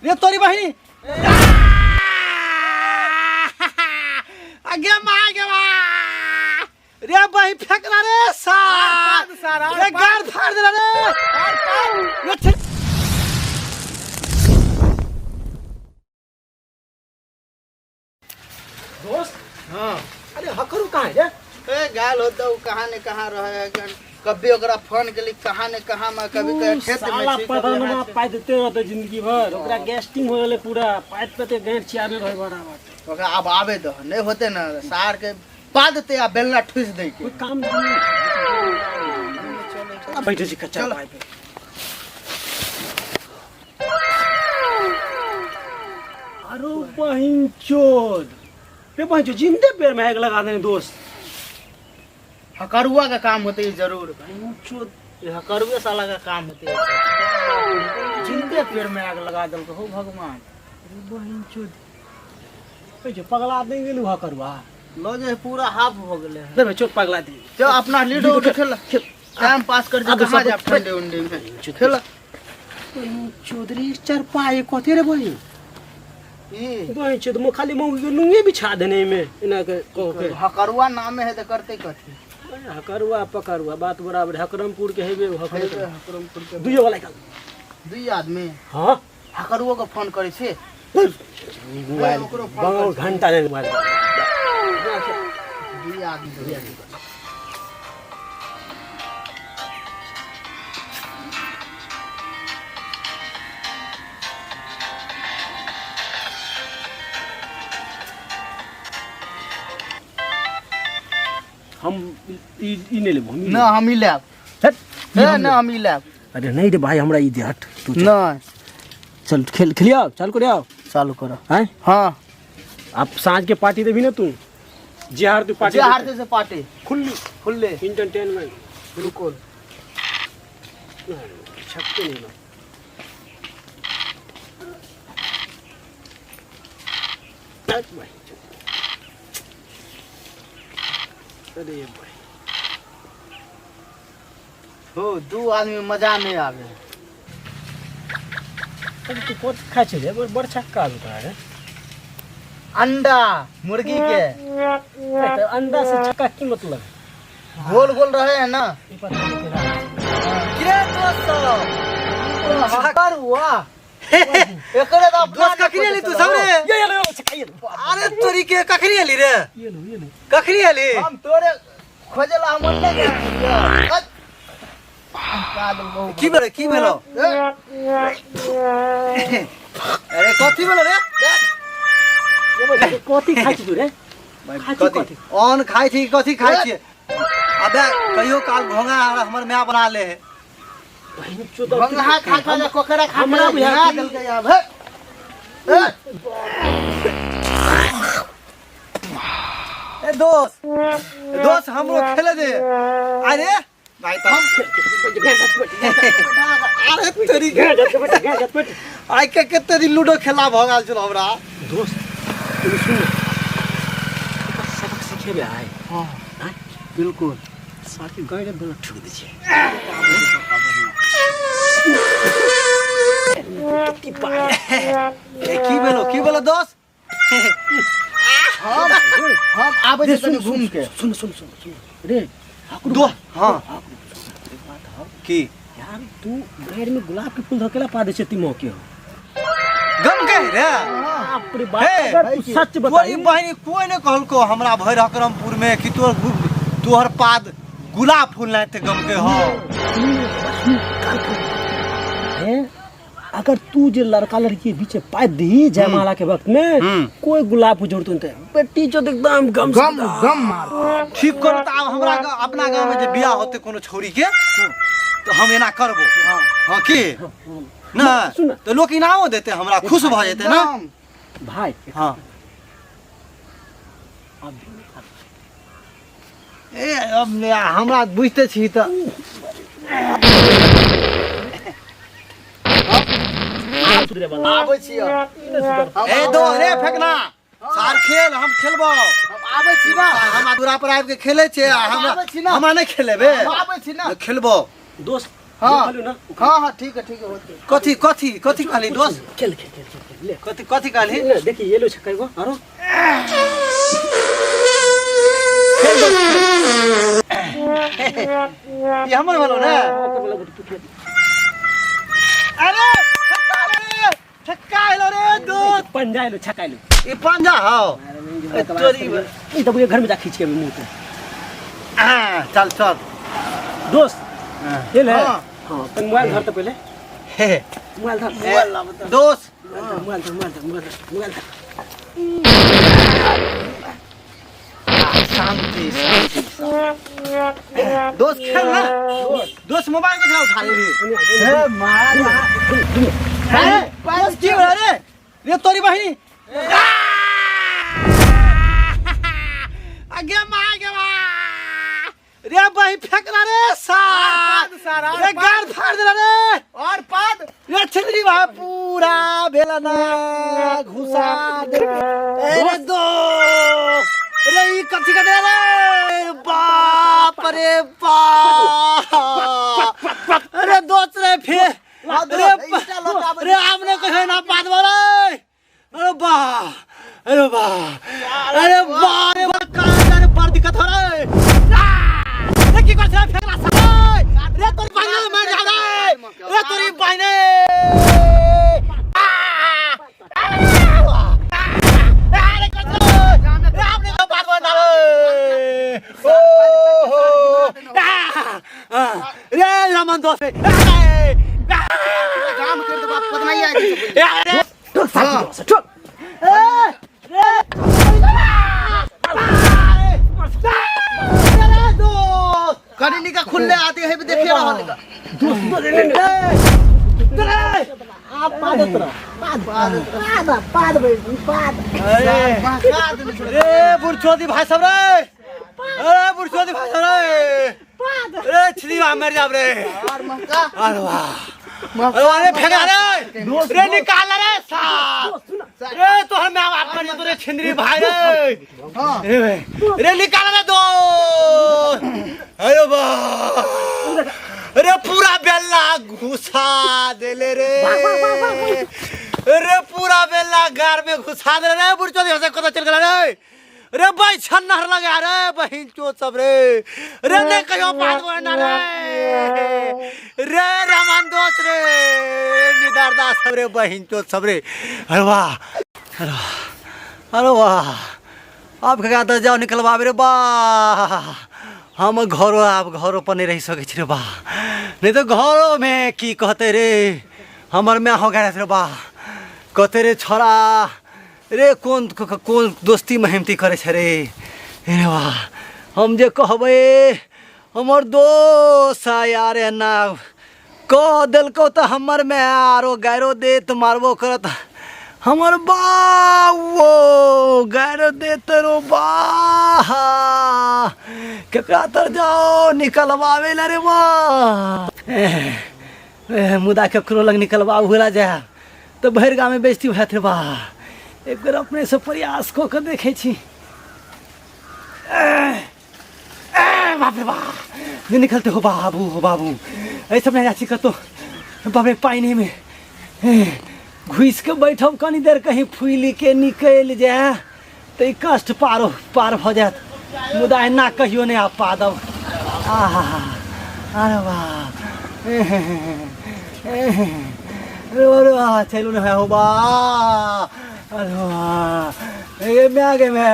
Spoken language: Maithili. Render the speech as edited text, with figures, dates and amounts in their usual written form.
रे तोरी बहिनी आगे माँ आगे माँ रे बहिन फेंकला रे सार रे गार फाड़ देला रे रे दोस्त। हाँ। अरे हकरू कहाँ है रे? ए गाल होता उ कहाँ ने कहाँ रहे है गन। कभी ओकरा फोन के लिए कहाँ ने कहाँ में कभी कहे खेत में साला छी, कभी पदनमा एना छी। पाइ देते रहते जिंदगी भर, ओकरा गैस्टिंग हो गेलै पूरा, पाइत पे गाँठ छियाने रहे बराबर। ओकरा आब आबे दह, नहीं होते ना सार के पा देते आ बेलना ठूस दे के। कोई काम नहीं। अब बैठे छी कच्चा चलो। पाइ पे। अरे बहिन चोद रे, बहिन चोद जिंदे पेड़ में आग लगा देने दोस्त। हकरुआ का काम होते है जरूर। बहिन चोद। ये हकरुए साला का काम होते है। जिंदे पेड़ में आग लगा दल हो भगवान। अरे बहिन चोद ए जो पगला देंगे लू हकरुआ। लो जे पूरा हाफ हो गेले है। दे बे चोद पगला दी। चल अपना लीडो उठ खेल, टाइम पास कर जे अब कहां सब जा ठंडे उंडे में खेल। चौधरी चार पाए कथी रे बहिन? ई बहिन चोद मो खाली मौगी के लुंगे बिछा देने में एना के कह के। हकरुआ नाम है त करते कथी? अरे हकरुआ पकरुआ बात बराबर, हकरमपुर के हेबे हकरे। हेबे हकरमपुर के। दुइयो वाला निकाल। दुई आदमी। हां। हकरुआ के फोन करे छे। मोबाइल ओकरो फोन बहुत कर। घंटा ले मोबाइल। दुई आदमी, दुई आदमी। हम ई नहीं लेबो, हम ई ना लेबो। हम ई लेब। हट, ई ए, हम ना लेब। हम ई लेब। अरे नहीं रे भाई, हमरा ई दे, हट तू चल। ना। चल खेल खेलियो, चालू करियो। चालू करो। हैं? हाँ। आप साँझ के पार्टी देबी ना तू? जे हार तू पार्टी जे देबी। हारते से पार्टी। खुल्ली। खुल्ले। इंटरटेनमेंट। बिल्कुल। छक्के नहीं लो। अरे भाई। हो दू आदमी मजा नहीं आवे। अरे तू कथी खाइ छै रे? बड़ छक्का आबि तोरा रे। अंडा मुर्गी के। ए, तऽ अंडा से छक्का की मतलब? गोल गोल रहे है ना। ई पता नहीं केना होइ छै। किरे दोस्त सब? हकरुआ। एकरे तो अपना दोस्त कखनी एली तू सब रे? ये ये लो, छक्का ये लो। अरे तोरी के कखनी एली रे? ये लो, ये लो। कखनी एली? हम तोरे खोजला हम नहीं गए। की भेलो, की भेलो? अरे कथी भेलो रे? कथी खाइ छी तू रे? खाइ छी कथी? कथी? अन्न खाइ छी कथी खाइ छी? अबे कहियो काल घोंघा हमर माय बना ले है। बहिन चोद, घोंघा खा खा के कोकरा खा हमरा के बुझा घिना कि- देलकै आब, हे। हे। ए दोस्त, दोस्त हमरो खेले दे। अरे भाई तो हम अरे तेरी आइ के कते दिन लूडो खेला भऽ गेल छल हमरा। दोस्त तू सुन, ओकरा सबक सिखेबे आइ। हाँ, आँय? बिल्कुल। साथी गाड़ि बला ठुक दै छै। कत्ती पाय। ए, की भेलो, की भेलो दोस्त? हम आबै छी तनी घूम के। सुन, सुन, सुन, सुन। रे, हकरू। दो, हाँ। हकरू, सुन, एक बात हौ। की? यार, तू गाड़ि में गुलाब के फूल धकेला पा दै छै ती मौके हो। गम के रे? बाप रे बाप, हे, अगर तू सच बताई। तोरी बहिनी कोई ने कहलको हमरा भरि हकरमपुर में कि तोहर पाद गुलाब फूल नहीं ते गम के हो। हे, अगर तू जे लड़का लड़की के बीच पाइप दी जयमाला के वक्त में, कोई गुलाब को जरूरत नहीं है। बेटी जो एकदम गम से गम, गम मार। ठीक करो तो आब हमरा अपना गांव में जे बियाह होते कोनो छोरी के, तो हम एना करबो। हाँ की? ना, सुन। तो लोग इनामो देते, हमरा खुश भ जेते ना। एकदम। भाई। हाँ। अब ए, अब ने हमरा बुझते छी त। आबै छी अब। ए दो रे फेकना। सार खेल हम खेलबो। हम आबै छी ना। हम दुरा पर आबि के खेले छियै, आ हम आबै छी ना। हमरा नहि खेलेबे। हम आबै छी ना। खेलबो। दोस्त हाँ कहलू ना हाँ हाँ ठीक है ठीक है होते कथी कथी कथी कहली दोस्त खेल खेल खेल खेल खेल ले कथी कथी कहली ले देखी ये लो छक्का एगो आरो ये हमर भेलो ने वाला गोटी तू खेल अरे छक्का रे छक्का एलो रे दोस्त पंजा एलो छक्का एलो ई पंजा हौ ए, तोरी ई तब ये घर में जा खींच के मुंह पे हाँ, चल चल दोस्त ये ले हाँ। हाँ तन मोबाइल धर तो पहले हे मोबाइल धर हे, दोस्त मोबाइल धर मोबाइल धर मोबाइल धर मोबाइल धर शांति शांति शांति। दोस्त खेल ना दोस्त मोबाइल कहाँ उठा लेली हे मार अरे दोस्त की हो रे रे तोरी बहिनी आगे माँ आगे माँ रे बही फेंकला रे सार रे गार फाड़ देला रे और पाद रे छिलरी भाई पूरा बेलना घुसा दे अरे दोस्त रे ई कथी कर दे रे बाप रे बाप अरे दोस्त रे फिर अरे रे आपने कहे ना बात बोले अरे बा अरे बा अरे बा अरे बा कहाँ जाने बड़ दिक्कत हो रहा है रे की कर छे फेंकला साले रे तोरी बहिने मर जा रे रे तोरी बहिने अरे कर छे रे आपने तो बात बोल ना रे ओ हो रे रमन दोस्त रे काम कर दे बाप पता नहीं आए अरे ठोक साथी दोस्त ठोक कनी निका खुले आते है भी देखिए रहल का दोस्त दोस्त ले ले आप पाद उतरा पाद पाद पाद भाई पाद महका देने छोड़ रे बुढ़चोदी भाई साहब रे अरे बुढ़चोदी भाई साहब रे पाद रे छिली बा मर जाब रे और महका अरे वाह अरे वाह रे फेंका रे रे निकाल रे साहब रे तोहर मैं बाप मर जातो रे छिंदरी भाई रे हां रे भाई रे निकाल रे दो अरे वाह रे पूरा बेला घुसा देले रे रे पूरा बेला गार में घुसा देले रे बुढ़चोदी हसे कत चल गेला रे रे भाई छन्नहर लगा रे बहिन चोत सब रे रे ने कहियो बात बोलना रे रे रमन दोस्त रे निदार दास सब रे बहिन चोत सब रे अरे वाह अरे वाह अरे वाह अब का तो जाओ निकलवाबे रे बा हम घरो आब घरो पर नहीं रह सकै छी रे बा नहीं तो घरो में की कहते रे हमर माय हो गया रे बा कहते रे छोरा रे कोन कोन दोस्ती महिमती करे छै रे रे बा हम जे कहबै हमर दोस्त यार एना कह देलकौ तऽ हमर माय आरो गायरो देत मारबो करत हमर बाबो गायरो देत रो बा केकरा तर जाओ निकलवावे ला रे बा मुदा केकरो लग निकलवाबू ला जाए तऽ भरि गाममे बेइज्जती भए रे बा एक बेर अपनेसँ प्रयास कऽ के देखै छी बाप रे बाप नहीं निकलते हो बाबू हो बाबू ऐसा मैं जाची कतो बाप रे पानी में घुस के बैठब कनी देर कहीं फूलि के निकलि जाए तऽ ई कष्ट पार पार भऽ जायत मुदा एना कहियो नहि आब पादब आहा अरे वाह अरे अरे वाह चलू ने हो बा अरे वाह ए मैं आ गए मैं